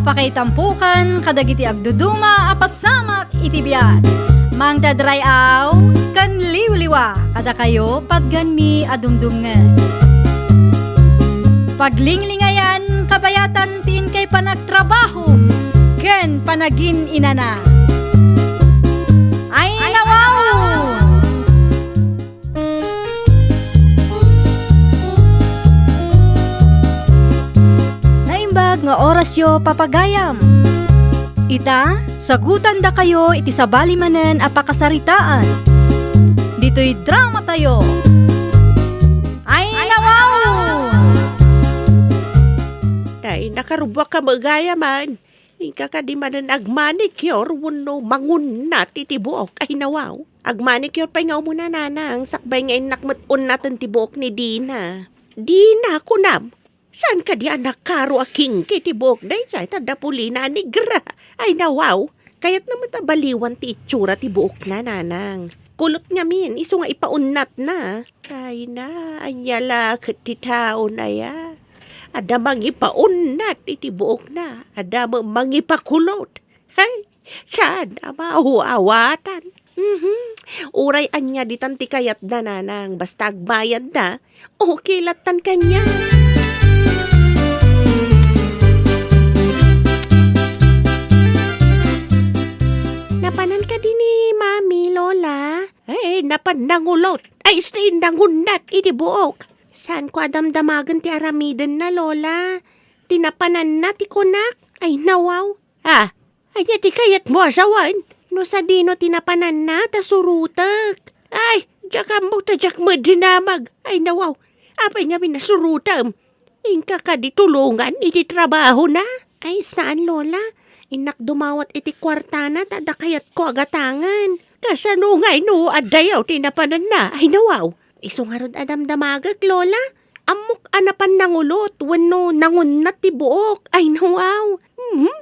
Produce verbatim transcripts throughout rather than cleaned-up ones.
Pakaitampokan kadagiti agduduma a pasamak iti biag. Mangted ray-aw ken liwliwa kadakayo patganmi a dumdumngeg. Paglinglingayan kabayatan ti inkay panagtrabaho ken panagin-inana. Ay, nawaw! Naimbag nga orasyo, papagayam. Ita, sagutandakayo iti sabali manen a pakasaritaan. Ditoy dramatayo. Ay, nawaw! Ay, nakarubbuak ka, magayaman. Inka kadi manen agmanicure wenno mangunnat iti buok? Ay, nawaw. Agmanicure pay nga umuna, nanang, sakbay nga innak met unnaten ti buok ni Dina. Dina, kunam? Saan kadi a nakaro a kinki ti buok daydiay ta dapulina a negra? Ay, nawaw. Kayatna met a baliwan ti itsura ti buokna, nanang. Kulot ngamin, isu nga ipaunnatna. Ay na, ania la ket ti taon aya? Adda mangipaunnat iti buokna, adda met mangipakulot. Hay, saan a maaw-awatan. Mhm. Uray ania ditan ti kayatda, nanang, basta agbayadda, okay lattan kaniak. Napanan kadi ni Mami, Lola? Ay, napan nangulot. Ay, isti nangunnat iti buok. Saanko a damdamagen ti aramidenna, Lola. Ti napananna ti kunak. Ay, nawaw. Ah, ania ti kayatmo a sawen? No sadino ti napananna, ta surotek. Ay, diak ammo ta diak met dinamag. Ay, nawaw. Apay ngamin a surotem? Inka kadi tulongan iti trabahona? Ay, saan, Lola. Innak dumawat iti kuartana ta adda kayatko a gatangen. Kasano ngay no addayo ti napananna? Ay, nawaw. Isu ngarud a damdamagek, Lola. Ammok a napan nangulot wenno nangunnat ti buok. Ay, nawaw. Mhm.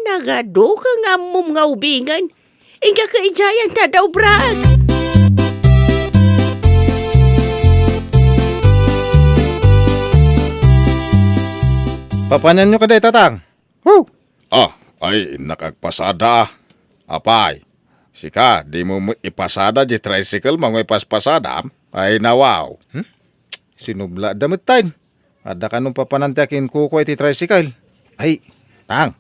Nagadu ket nga ammom nga ubingen. Inka ket idiay ta adda ubraek. Papananyo kadi, Tatang? Hu! Ah, ay, innak agpasada. Apay, sika, dimo met ipasada di tricycle mo nga ipaspasadam? Ay, nawaw. Hmm? Sinubla da met tayo. Adda kano papanan ti akinkukua iti tricycle. Ay, Tang,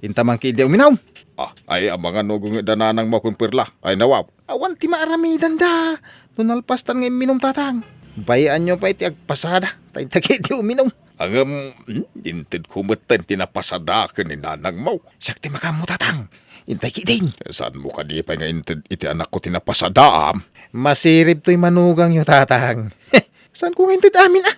inta man kadi uminom. Ah, ay, amangan no gungit da nanang mo kun perla. Ay, nawaw. Awan ti maaramidanda. No nalpastan nga imminom, Tatang. Bayaanyo pay ti agpasada. Tay dagiti uminom. Ngem, hmm, inted ko metten ti napasada ken ni nanang mo. Siak ti makammo, Tatang. Intay kidin. Saan mo kadi pay nga inted iti anak ko ti napasada, am? Masirib toy manugangyo, Tatang. Saan ko nga inted amin, ah?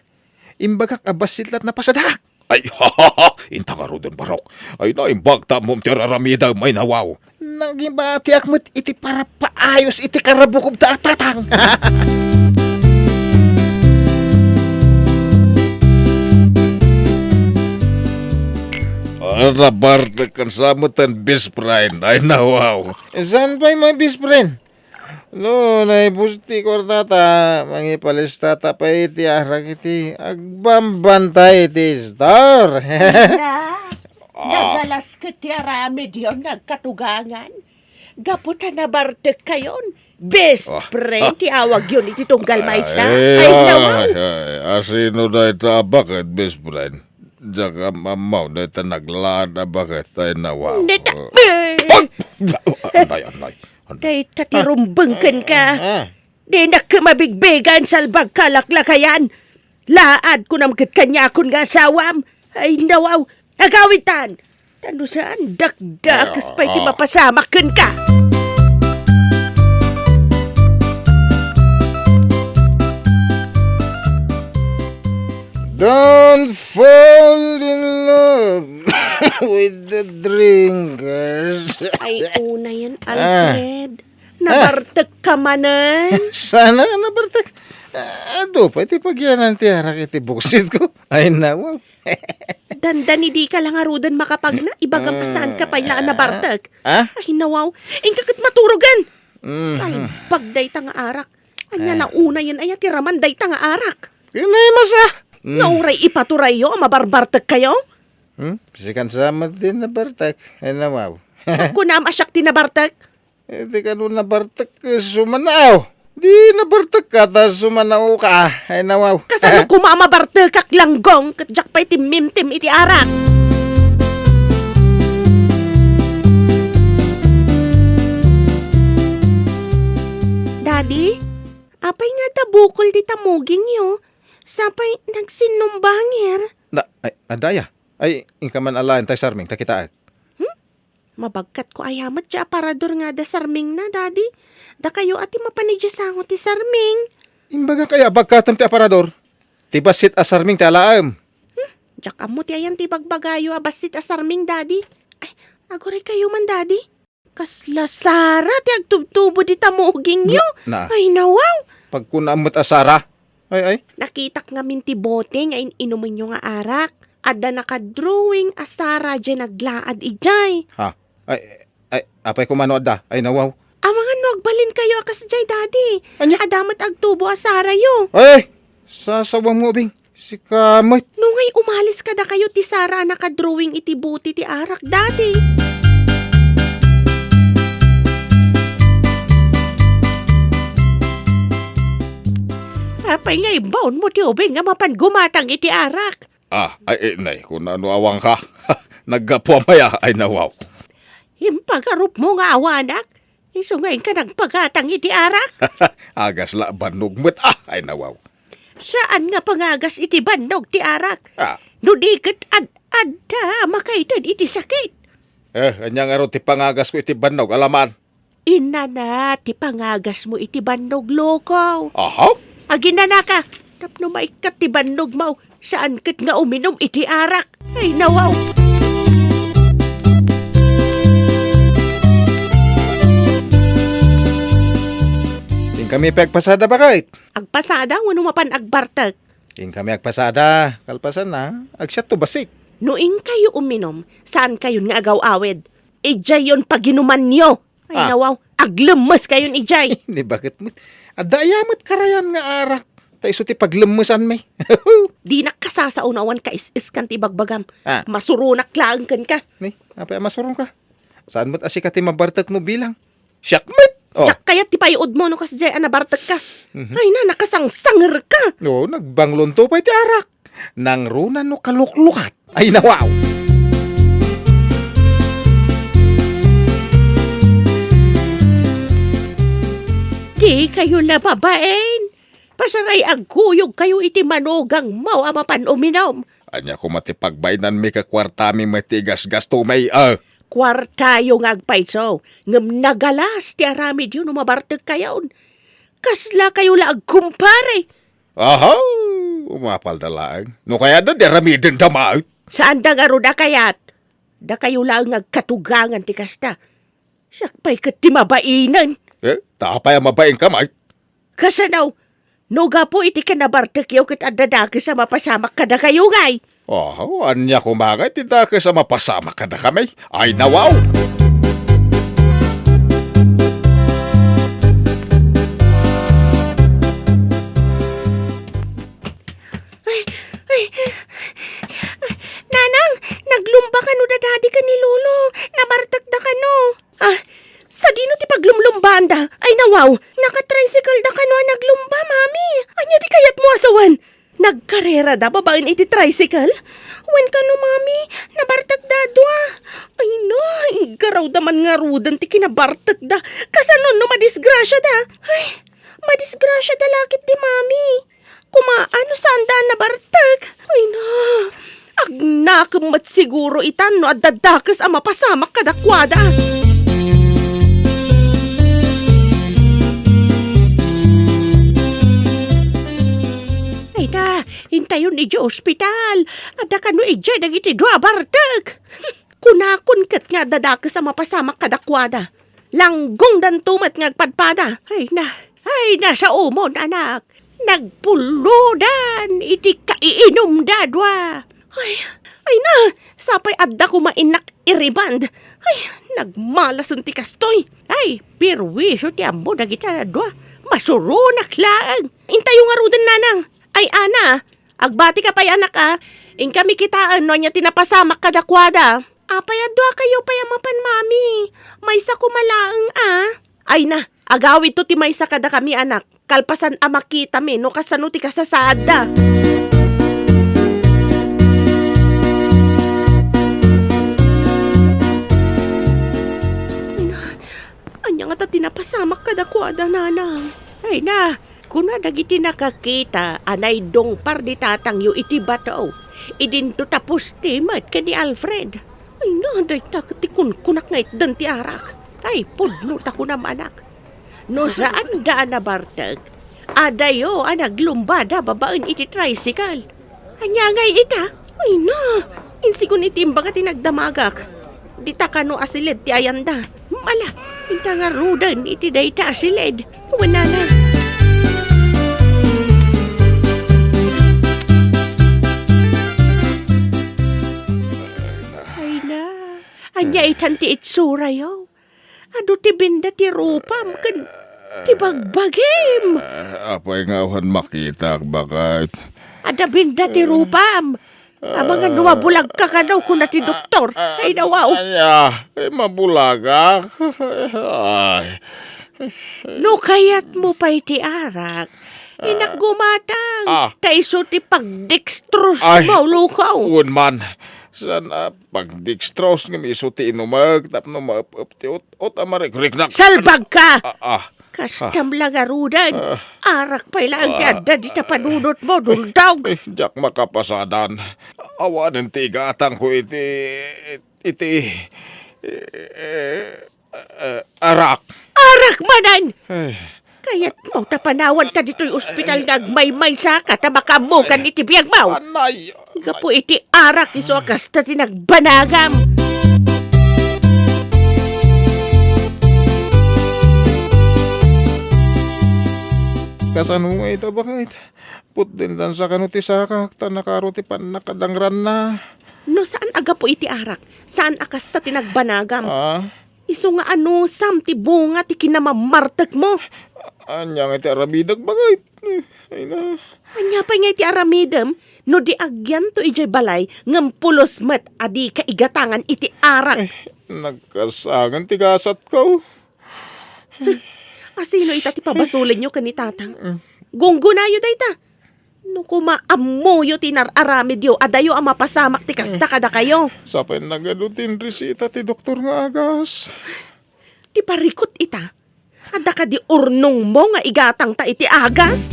Imbagak a bassit la't napasadaak. Ay, ha, ha, ha! Inta ngaruden, Barok. Ay, naimbag ta ammom ti ar-aramidem, ay nawaw. Nagibatiak met iti parapaayos iti karabukob ta, Tatang. Ah, nabartek kan sa metten, best friend. Ay, nawaw. Saan pay my best friend? No, naibus ti kuartata, mangipalistata pay iti arak iti agbambantay iti store. Ina, ah, nagalas ket ti aramidyo nga agkatugangan. Gapu ta nabartekkayon, best, ah, friend ti awagyon iti tunggal maysa. Ay, ay, nawaw. Ay, ay, asino dayta a baket, best friend? Diak am-ammo dayta naglaad a baket, ay nawaw. Neta-, eh. Ay! Anay, anay. Dayta ti rumbeng kenka. Ah. Dinak mabigbigan, salbag kalaklakayan. Laad kunam ket kaniakon nga asawam. Ay, nawaw. Agawitan. Ta no saan, dakdakes pay ti mapasamak kenka. Don't fall in love with the drinkers. Ay, unayen, ah, Alfred. Ah. Nabartek ka manen? Sana nga nabartek. Ah, adu pay ti pagyanan ti arak iti buksit ko. Ay, nawaw. Dandani dika la ngaruden makapagna, ibagam a saan ka pay la a nabartek. Ah? Ay, nawaw. Inka ket maturogen. Mhm. Salbag dayta nga arak. Ania la unayen aya ti raman dayta nga arak? Kinaimas, ah. Mm. Nga uray ipaturayyo a mabarbartekkayo? Hmm? Sikan sa met ti nabartek. Ay, nawaw. Kunam a siak ti nabartek? Eh, di kano nabartek, eh, sumanaw. Di nabartek ka, ta sumanaw ka. Ay, nawaw. Kasano koma a mabartekak, Langgong? Ket diak pay timmimtim iti arak. Daddy, apay nga adda bukol ti tamugingyo? Sapay nagsinnumbanger? Na, ay, adda aya? Ay, inka man alaen tay sarming, ta kitaek. Hmm? Mabagkatko aya met ti aparador nga adda sarmingna, Daddy. Dakayo a ti mapan idiay sango ti sarming. Imbagak aya a bagkatem ti aparador? Ti bassit a sarming ti alaem. Hmm? Diak ammo ti ayan ti bagbagayo a bassit a sarming, Daddy. Ay, aguraykayo man, Daddy. Kasla Sara ti agtubtubo di tamugingyo? Na, na. Ay, nawaw. Pagkunam met a Sara. Ay, ay. Nakitak ngamin ti bote nga in-inumenyo nga arak. Adda nakadrawing a Sara diay naglaad idiay. Ha? Ay, ay, apay koma no adda? Ay, nawaw. Amangan no agbalinkayo a kasdiay, Daddy. Ania? Adda met agtubo a Sarayo. Ay, ay. Sasawam mo, Bing. Sika met. No ngay umalis kadakayo ti Sara a nakadrawing iti bote ti arak, Daddy. Apay nga imbaonmo ti ubing a mapan gumatang iti arak? Ah, ay, eh, nay, kunano awanka? Naggapuam aya, ay, nawaw. Impagarupmo nga awanak? Isu nga inka nagpagatang iti arak? Agasla a bannog met, ah, ay, nawaw. Saan nga pangagas iti bannog ti arak? Ah. No di ket ad-adda makaited iti sakit. Eh, ania ngarud ti pangagasko iti bannog, alaman? Inana ti pangagasmo iti bannog, Loko. Aha? Aginanaka, tapno maikkat ti bannogmo, saan ket nga uminum iti arak. Ay, nawaw. Inkami pay agpasada, baket? Agpasada wenno mapan agbartek? Inkami agpasada, kalpasanna, agsiatto bassit. No inkayo uminum, saankayon nga agaw-awid. Idiayyon paginumanyo. Ay, ah, nawaw, aglemmeskayon idiay. Ni baket met. Adda aya met karayan nga arak? Ta isu ti paglemmesanmi. Dinak kasasao no awan kais-iskan ti ibagbagam. Ah. Masuronak laeng kenka. Ni, apay a masuronka? Saan met a sika ti mabartek no bilang? Siak met! Oh. Diak kayat ti payuodmo no kasdiay a nabartekka. Mhm. Ay na, nakasangsangerka. Oo, nagbanglonto pay ti arak. Nangruna no kaluklukat. Ay, nawaw! Di kayo nababain. Pasaray agkuyogkayo iti manugangmo a mapan uminum. Ania koma ti pagbainanmi ket kuartami met ti igasgastomi, a? Kuartayo nga agpayso, ngem nagalas ti aramidyo no mabartekkayon. Kaslakayo la agkumpare. Aha! Umapalda laeng. No kayatda, di aramidenda met. Saanda ngarud a kayat. Dakayo laeng nga agkatugangan ti kasta. Siak pay ket ti mabainen. Eh, ta apay a mabainka met? Kasano? No gapu iti kinabartekyo ket adda dakes a mapasamak kadakayo ngay? Oh, ania koma ngay ti dakes a mapasamak kadakami? Ay, nawaw! Ay, ay, Nanang, naglumba kano da Daddy ken ni Lolo. Nabartekda kano. Ah, sadino ti paglumlumbaanda? Ay, nawaw, naka-tricycle da kano a naglumba, Mami. Ania ti kayatmo a sawen? Nagkarerada babaen iti tricycle? Wen kano, Mami, nabartekda a dua. Ay na, iggarawda man ngaruden ti kinabartekda. Kasano no madisgrasiada? Ay, madisgrasiada la ket di Mami. Koma, ano saanda a nabartek? Ay na, agnakem met siguro itan no adda dakes a mapasamak kadakuada. Ay na, intayon idiay ospital. Adda kano idiay dagiti dua a bartek. Kunakon ket nga adda dakes a mapasamak kadakuada. Langgongdanto met nga agpadpada. Ay na, ay na, saomon, anak. Nagpullodan iti kaiinumda a dua. Ay, ay na, sapay adda koma innak i-rebound. Ay, nagmalasen ti kastoy. Ay, perwisyo ti ammo dagita a dua. Masuronak laeng. Intayo ngaruden, Nanang. Ay, Ana, Agbati ka pay, anak, a. Inkami kitaen no ania ti napasamak kadakuada. Apay a duakayo pay a mapan, Mami? Maysa koma laeng, a. Ay na, agawidto ti maysa kadakami, anak. Kalpasan a makitami no kasano ti kasasaadda. Ay na, ania ngata ti napasamak kadakuada, nanang? Ay na, kuna dagiti nakakita a naidungpar ni tatangyo iti bato, idinto ta pusti met ken ni Alfred. Ay na, dayta ket ti kunkunak nga itdan ti arak. Ay, pudno ta kunam, anak. No saanda a nabartek, adayo a naglumbada babaen iti tricycle. Ania ngay ita? Ay na, insigon iti imbaga ti nagdamagak. Dita kano a siled ti ayanda. Mala, inta ngaruden iti dayta a siled. Wen nana. Ay na, ania itan ti itsurayo? Adu ti binda ti rupam ken ti bagbagim. Ah, apay nga awan makitak, baket? Adda binda ti rupam. Amangan no mabulagka kano, kuna ti doktor. Ay, nawaw. Ania? Eh, mabulagak? Ay. No kayatmo pay ti arak, inak gumatang. Ah. Ta isu ti pagdextrose mo, lukaw. Wen man. Saan a pagdextrose ngem isu ti inumek tapno maep-ep ti ut-, ut a marikriknak. Salbag ka! Ah, ah. Kastam la ngaruden. Ah. Arak pay laeng ti adda dita panunotmo, duldog. Eh, diak makapasadan. Awanen ti igatangko iti, iti, eh, eh, arak. Arak manen! Eh. Kayatmo ta panawanka ditoy ospital nga agmaymaysaka ta makaammokan iti biagmo. Anay, anay. Gapu iti arak isu a kasta ti nagbanagam. Kasano nga ita, baket? Putdendansa kano ti sakak ta nakaro ti pannakadangranna. No saan a gapu iti arak, saan a kasta ti nagbanagam. Ah? Isu nga anusam ti bunga ti kinamammartekmo. Ania nga iti aramidek, baket? Ay na. Ania pay nga iti aramidem no di agyanto idiay balay ngem pulos met a dika igatangan iti arak? Ay, nagkasangan ti gasatko. Asino ita ti pabasolenyo ken ni Tatang? Mm. Gunggonayo dayta. No koma ammoyo ti inar-aramidyo, adayo a mapasamak ti kasta kadakayo. Sapay nagadu ti inresita ti doktor nga agas. Ti parikut ita, adda kadi urnongmo nga igatangta iti agas?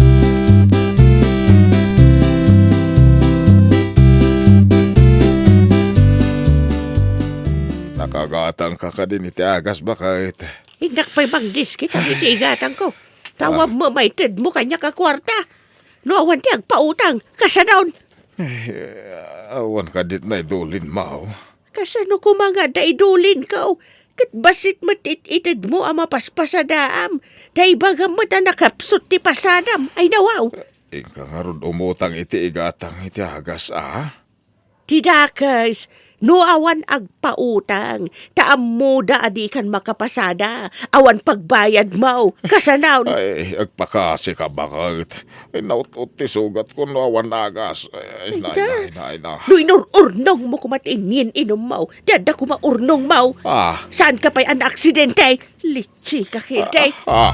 Nakagatangka kadin iti agas, baket? Innak pay mangdiskita iti igatangko. Tawag mo, maitedmo kaniak a kuarta. No awan ti agpautang, kasano? Eh, awan kadit naidulinmo. Kasano koma nga daidulinko? Ket bassit met it-itedmo a mapaspasadaam. Ta ibagam met a nakapsut ti pasadam. Ay, nawaw. Inka ngarud umutang iti igatang iti agas, a? Ti dakes, no awan agpautang, ta ammoda a dikan makapasada, awan pagbayadmo. Kasano? Ay, agpakasika, baket. Ay, naut-ot ti sugatko no awan agas. Ay, nay, nay, nay, nay. No inur-urnongmo koma ti inyin-inummo, ti adda koma urnongmo. Ah. Saanka pay a naaksidente? Litsi ka, kede. Ah, ah.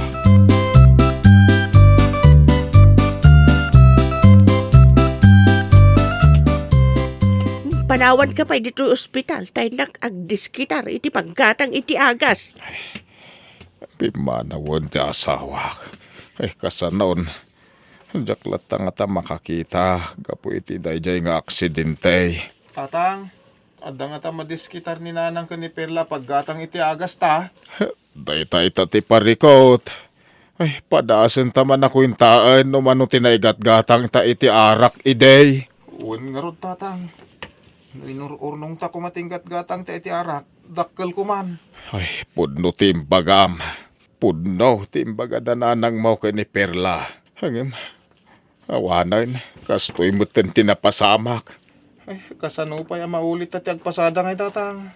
Panawanka pay ditoy ospital, ta innak agdiskitar iti paggatang iti agas. Ay, pimmanawen ti asawak. Ay, kasanon. Diak latta ngata makakita gapu iti daydiay nga aksidente. Tatang, adda ngata madiskitar ni Nanang ken ni Perla paggatang iti agas ta? Dayta ita ti parikut. Ay, padasenta man a kuentaen no mano ti naigatgatangta iti arak idi. Wen ngarud, Tatang. No inur-urnongta koma ti inggatgatangta iti arak, dakkelko man. Ay, pudno ti imbagam. Pudno ti imbagada nanangmo ken ni Perla. Ngem, awanen, kastoy metten ti napasamak. Ay, kasano pay a maulitta ti agpasada ngay, Tatang?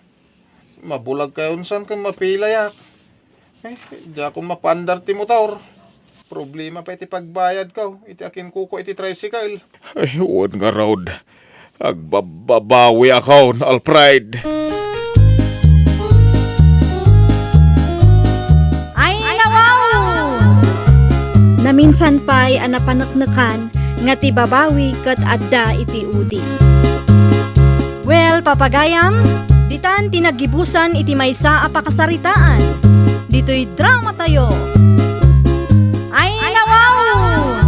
Mabulag kayon san ken mapilayak. Ay, diakon mapaandar ti motor. Problema pay ti pagbayadko iti akinkuko iti tricycle. Ay, wen ngarud. Agbabbabawiakon, Alfred. Ay, nawaw! Naminsan pay a napaneknekan nga ti babawi ket adda iti udi. Well, papagayam, ditan ti naggibusan iti maysa a pakasaritaan. Ditoy dramatayo. Ay, nawaw!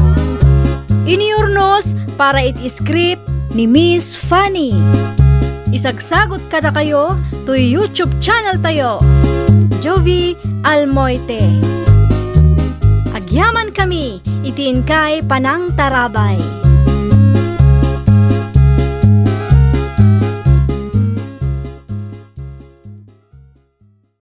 Inurnos para iti script ni Miss Fanny. Isagsagut kadakayo toy YouTube channel tayo, Jovie Almoite. Agyaman kami iti inkay panangtarabay.